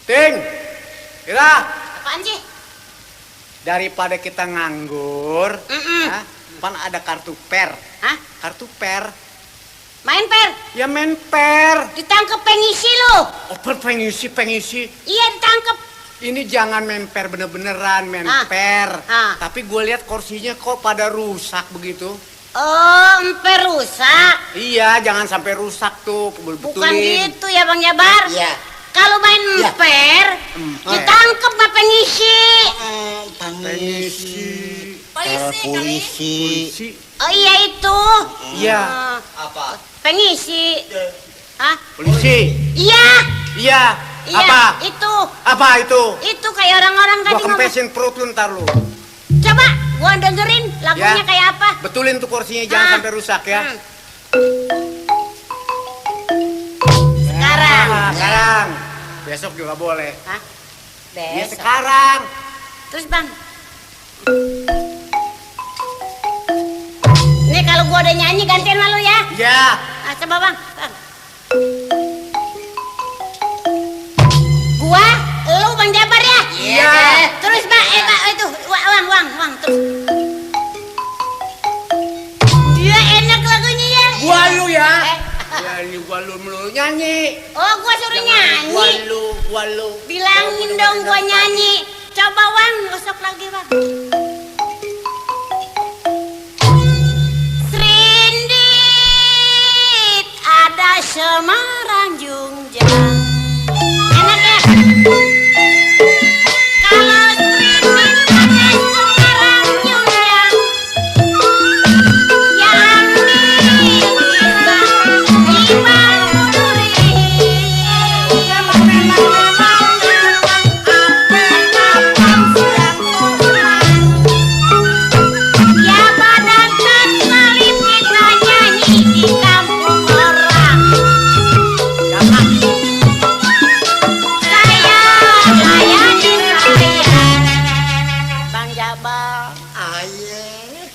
Ting, Ira. Apaan sih? Daripada kita nganggur, pan ada kartu per. Hah? Kartu per. Main per? Ya main per. Ditangkep pengisi lu. Oh, pengisi. Iya ditangkep. Ini jangan main per bener-beneran main per. Tapi gue lihat kursinya kok pada rusak begitu. Oh, emper rusak. Iya, jangan sampai rusak tuh. Bukan gitu ya Bang Jabar. Iya. Kalau main emper, ditangkep sama pengisi. Polisi. Oh iya itu. Iya. Apa? Pengisi. Hah? Polisi. Iya. Iya. Apa? Itu. Apa itu? Itu kayak orang-orang tadi Gua kempesin perut lu ntar lu. Coba gua dengerin lagunya Ya. kayak apa. Betulin tuh kursinya jangan sampai rusak ya. Sekarang. Besok juga boleh. Hah? Ya Besok. sekarang. Terus Bang. Nih kalau gua udah nyanyi gantian sama lu ya. Ya. Nah, coba Bang. Gua, lu Bang Jabar ya? Iya. Terus Bang, itu Wang, terus. Iya enak lagunya ya. Gua lu ya. Ya ini gua lu melulu nyanyi. Oh, gua suruh nyanyi. Gua lu. Bilangin dong gua nyanyi. Coba Wang, gosok lagi Bang. Serindit ada Semarang Jungjang. Enak ya? Kalau serindit ada Semarang Jungjang, yang bisa Imam Duri. Ya badan tersalib kita nyanyi di kampung orang. Saya Bang Jabar,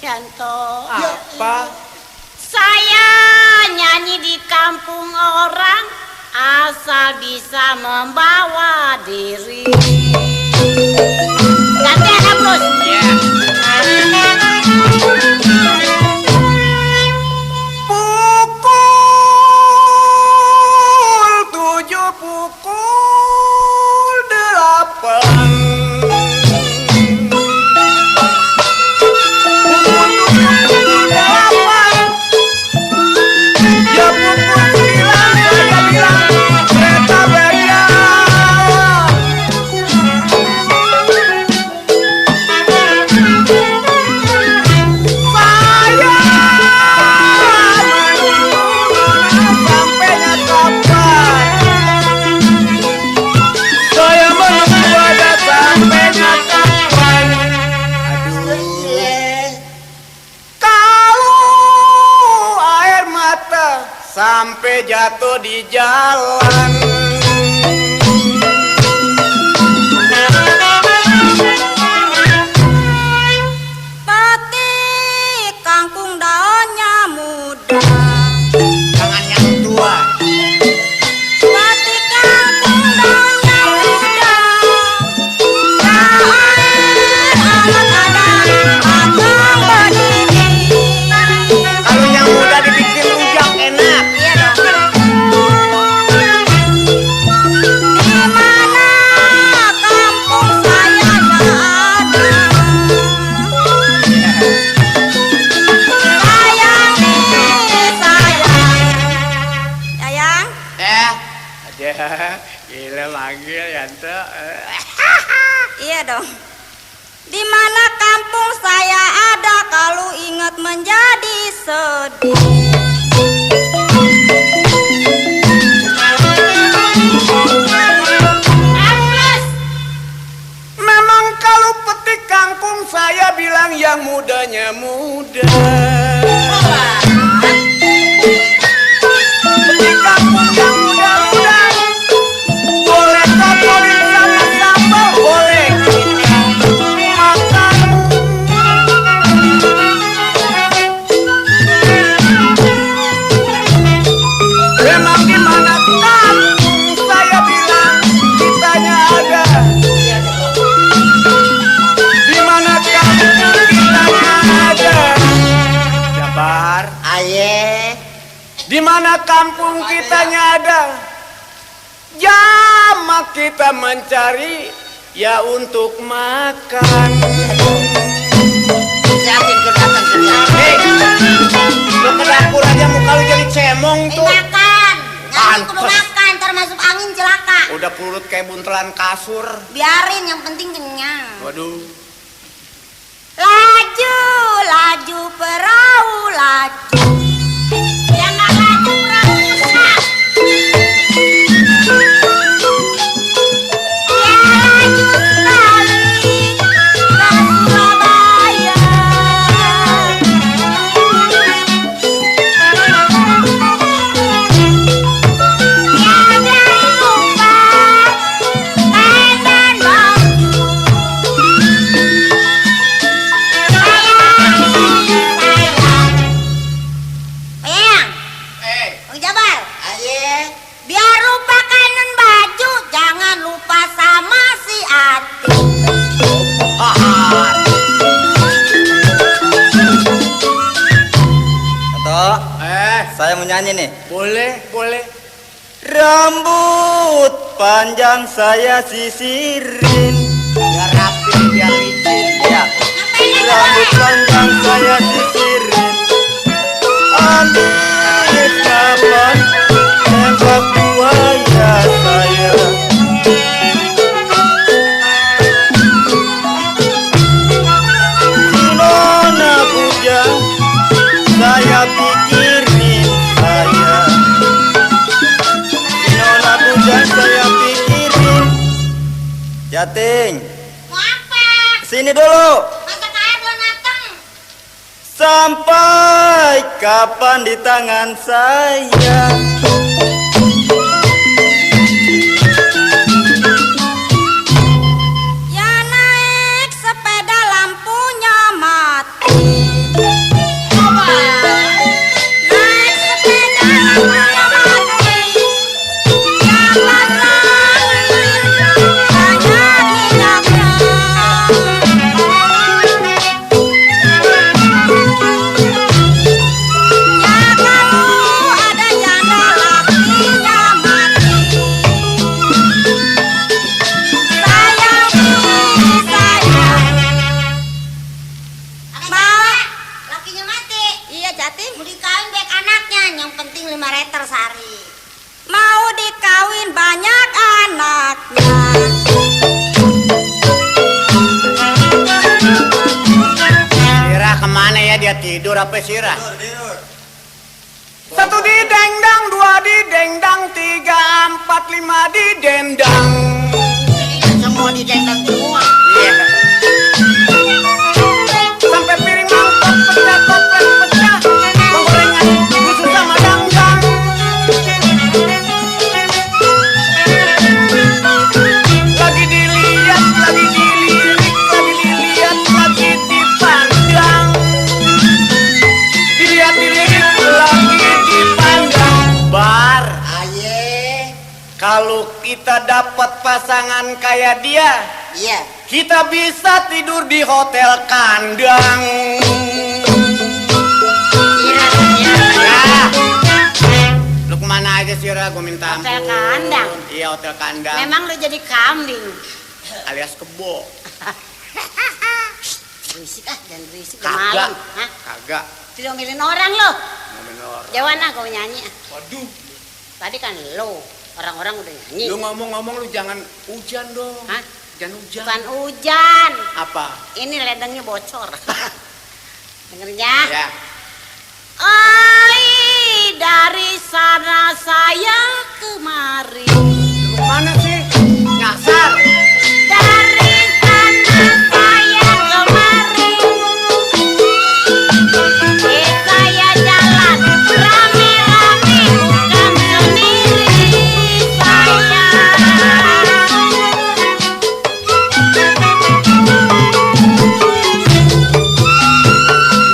Yanto. Apa? Saya nyanyi di kampung orang asal bisa membawa diri. Gantian ya bros. Pukul 7, pukul 8. Ya pukul 9 saya bilang kereta berjalan. Saya sampainya kapan? Saya menunggu ada sampainya kapan? Aduh. Kalau air mata sampai jatuh di jalan. Pati kangkung daunnya muda. Jangan yang tua. Pati kangkung daunnya muda. Anak ada abang berdiri. Kalau yang muda dibikin rujak enak. Iya dong. Di mana kampung saya ada. Sayang nih sayang. Sayang. Ada gila manggil Yanto. Iya dong. Di mana kampung saya ada kalau ingat menjadi sedih. Memang kalau petik kangkung saya bilang yang mudanya muda. Petik kangkung yang muda-muda. Boleh kotorin sama sambal, boleh makan. Memang di mana kampung saya bilang ditanya Di mana kampung kitanya ada, jamak kita mencari ya untuk makan. Yakin ku datang ke dia. Lu ke dapur aja muka lu jadi cemong tuh. Makan. Jangan kudu makan, ntar masuk angin celaka. Udah perut kayak buntelan kasur. Biarin, yang penting kenyang. Waduh. Laju, laju perahu laju. Yang nggak laju perahu rusak. Ya laju sekali ke Surabaya. Saya mau nyanyi nih. Boleh, boleh. Rambut panjang saya sisirin. Biar rapi, biar licin. Ya. Rambut panjang saya sisirin. Alis kapan tembak buaya saya. Si nona bujang saya pikirin saya. Si nona bujang saya pikirin. Jating, Mau apa? sini dulu. Masak air belum matang. Sampai kapan di tangan saya? Ya naik sepeda lampunya mati. Naik sepeda lampunya mati. Yang pasang banyak minyaknya. Ya kalau ada janda lakinya mati. Mau lakinya mati. Iya Jating. Mau dikawin baik anaknya, yang penting 5 liter sehari. Mau dikawin banyak anaknya. Sirah kemana ya, dia tidur apa Sirah? Satu di dendang, dua di dendang, 3, 4, 5 di dendang. Semua di dendang semua. Iya. Sampai piring mangkok pecah, toples pecah, penggorengan busuk sama dangdang. Lagi dilihat, lagi dilirik, lagi dilihat, lagi dipandang. Dilihat, dilirik, lagi dipandang. Bar, Aye. kalau kita dapat pasangan kayak dia, Iya. kita bisa tidur di hotel kandang. Ya. Lu kemana aja sih, Ra? Gue minta ampun. Hotel kandang? Iya, hotel kandang. Memang lu jadi kambing. Alias kebo. Berisik ah, jangan berisik udah Kagak. malam. Hah? Kagak. Tidak milih orang lo. Ngomongin orang. Jawana kau nyanyi. Waduh. Tadi kan lo, orang-orang udah nyanyi. Lu ngomong-ngomong lu jangan hujan dong. Hah? Jangan hujan. Bukan hujan. Apa? Ini ledengnya bocor. Dengernya. Ya. Oi, dari sana saya kemari. Lu kemana sih? Nyasar. Dari sana saya kemari. Saya jalan rame-rame, bukan sendiri saya.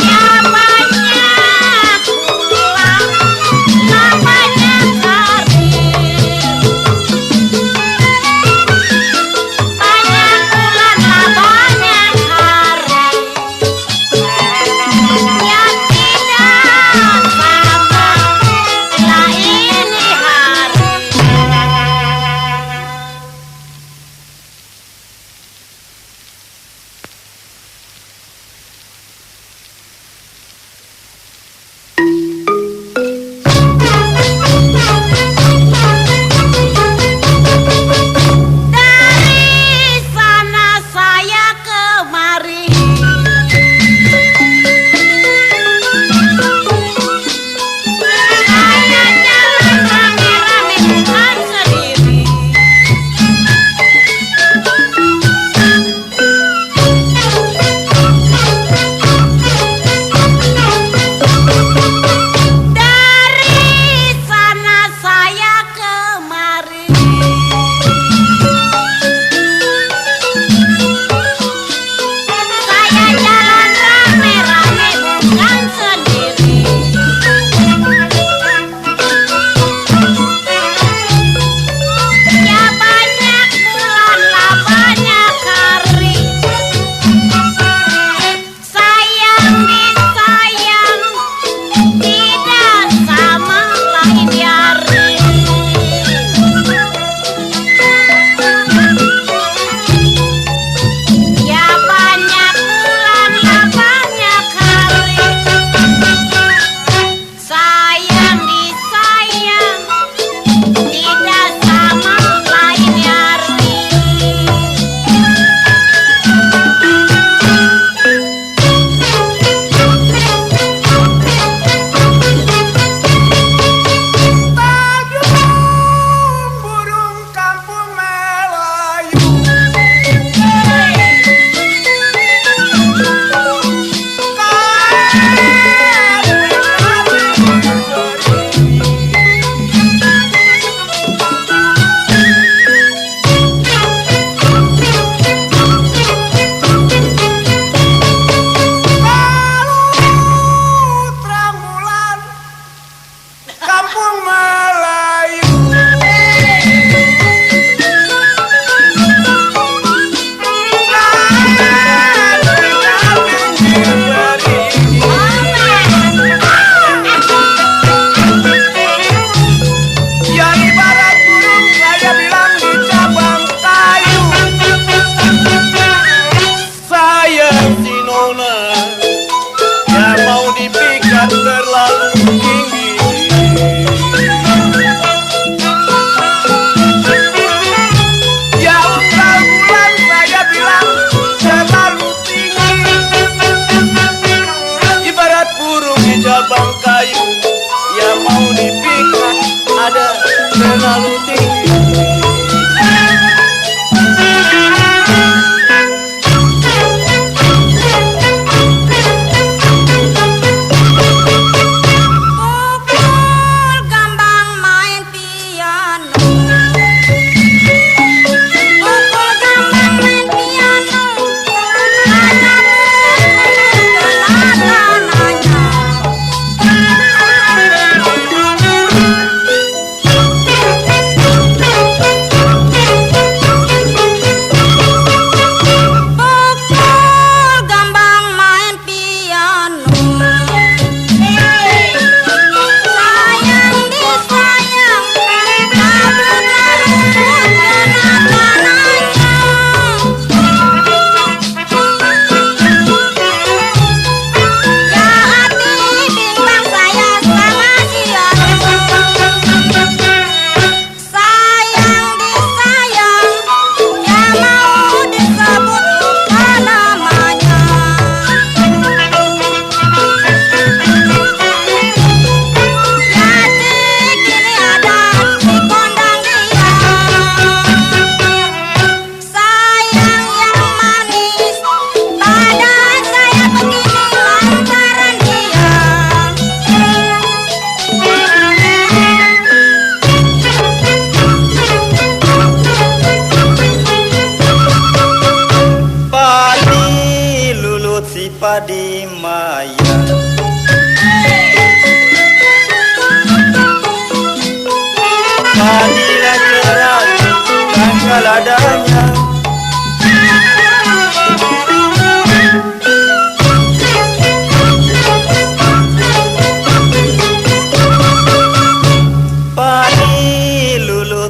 Ya banyak pulang, namanya hari.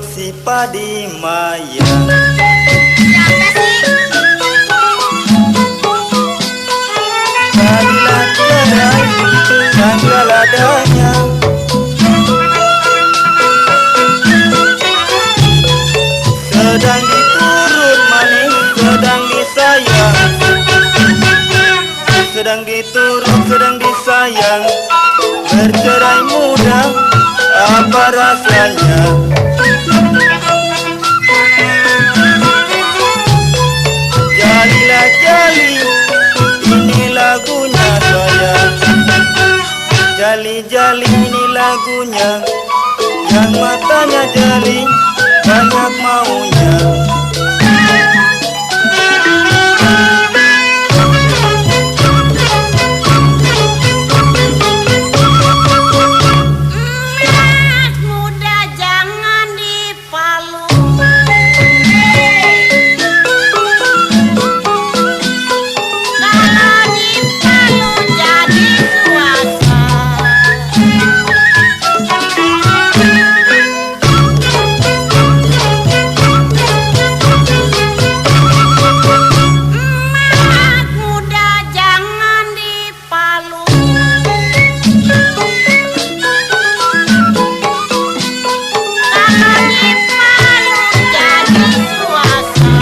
si Padi Maya. Siapa sih? Tadilah cerai tanggaladanya, sedang diturut manis, sedang disayang, sedang diturut, sedang disayang. Bercerai muda, apa rasanya? Jalilah jali, ini lagunya sayang. Jali-jali ini lagunya, yang matanya jali, banyak maunya. Muda jangan dipalu. Kalau dipalu jadi suasa. Muda jangan dipalu. Kalau dipalu jadi suasa.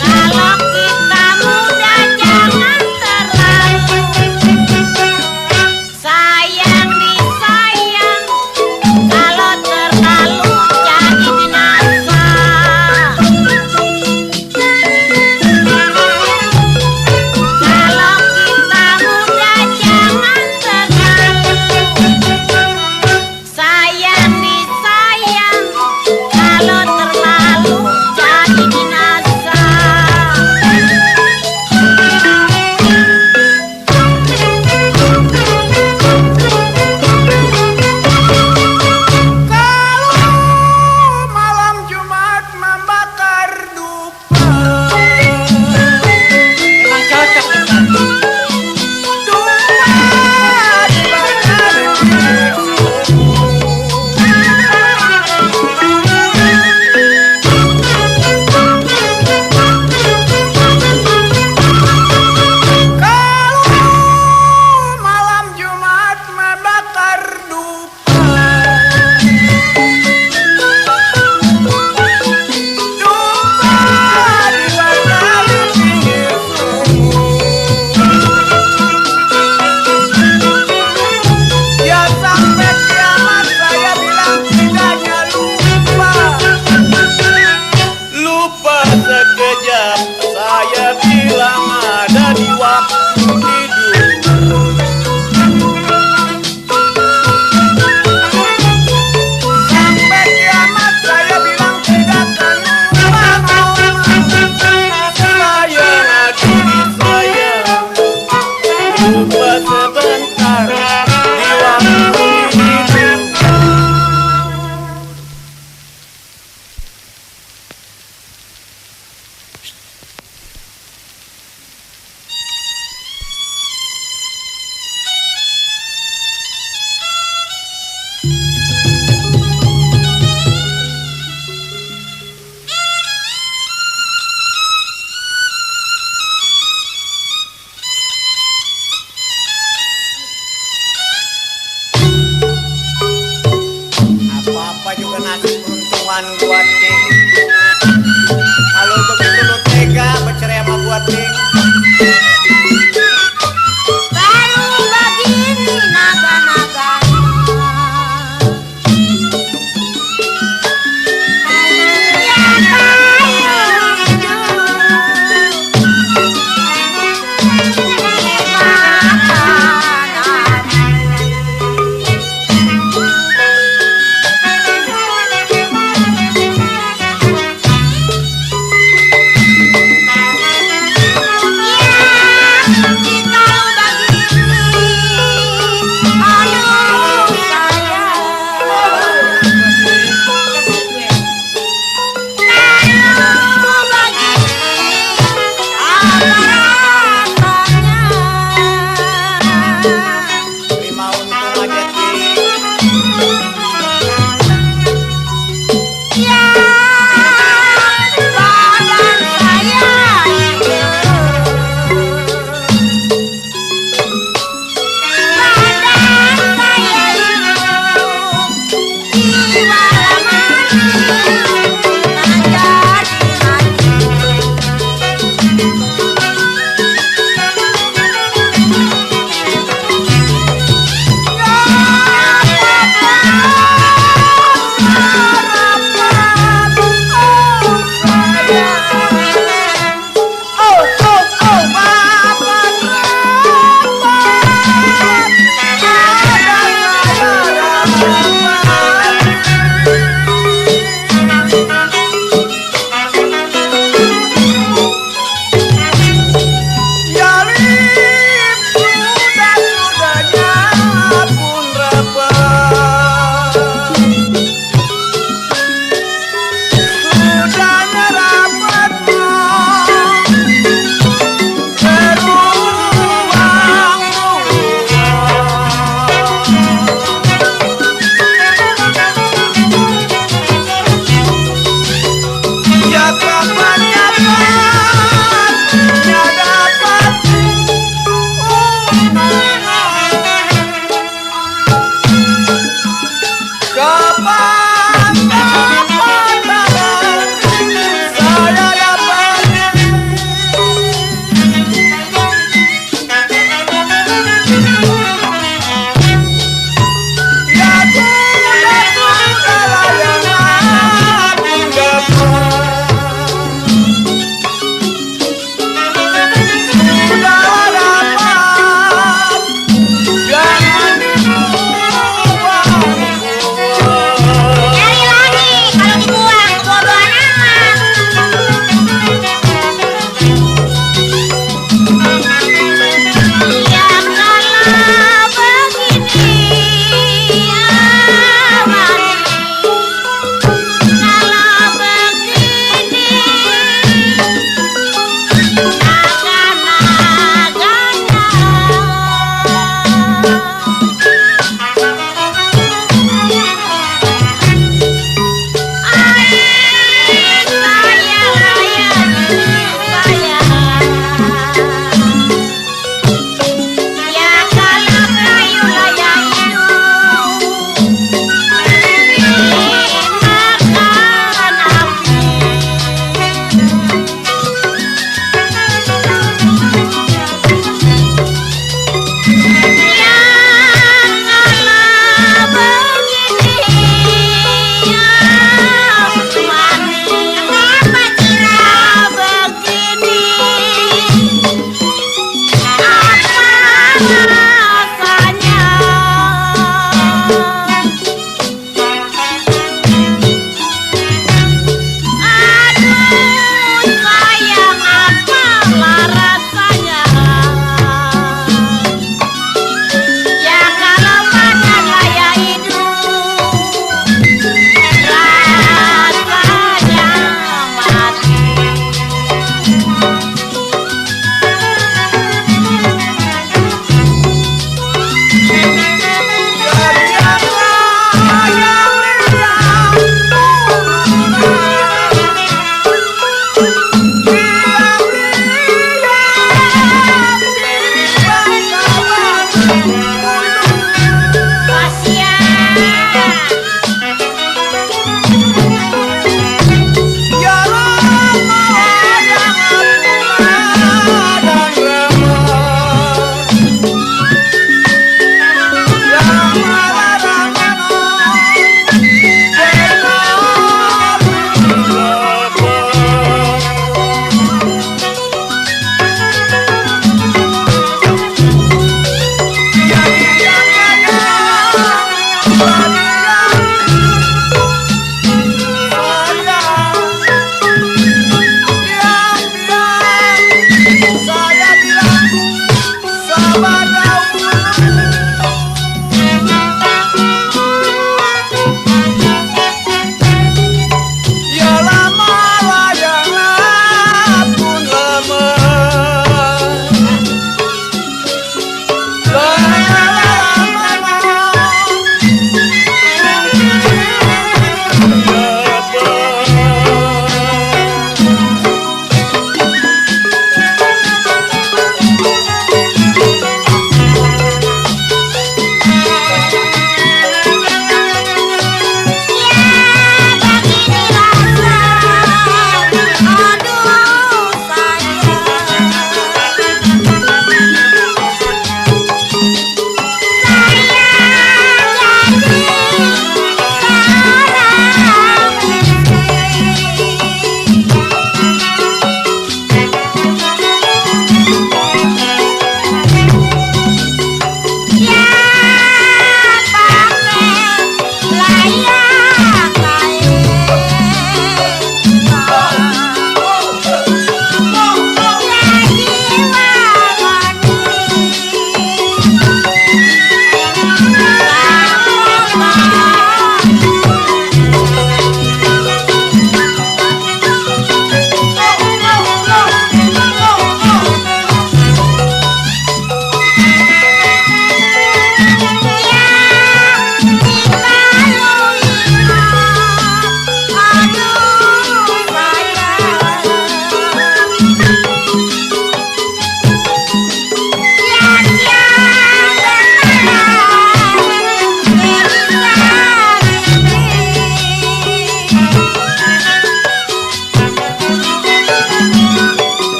Kalau kita muda jangan terlalu sayang disayang. Kalau terlalu jadi binasa. Kalau kita muda jangan terlalu sayang disayang. Kalau terlalu jadi binasa. Kalau malam Jumat membakar dupa, emang cocok dupa dibakar kalau malam Jumat membakar dupa, dupa dibakar di pinggir sumur. Ya sampai kiamat saya bilang tidaknya lupa. Lupa sekejap, saya bilang ada di waktu tidur. Sampai kiamat saya bilang tidak akan lupa. Sayang aku disayang, lupa sebentar di waktu tidur. Apa-apa juga nasib peruntungan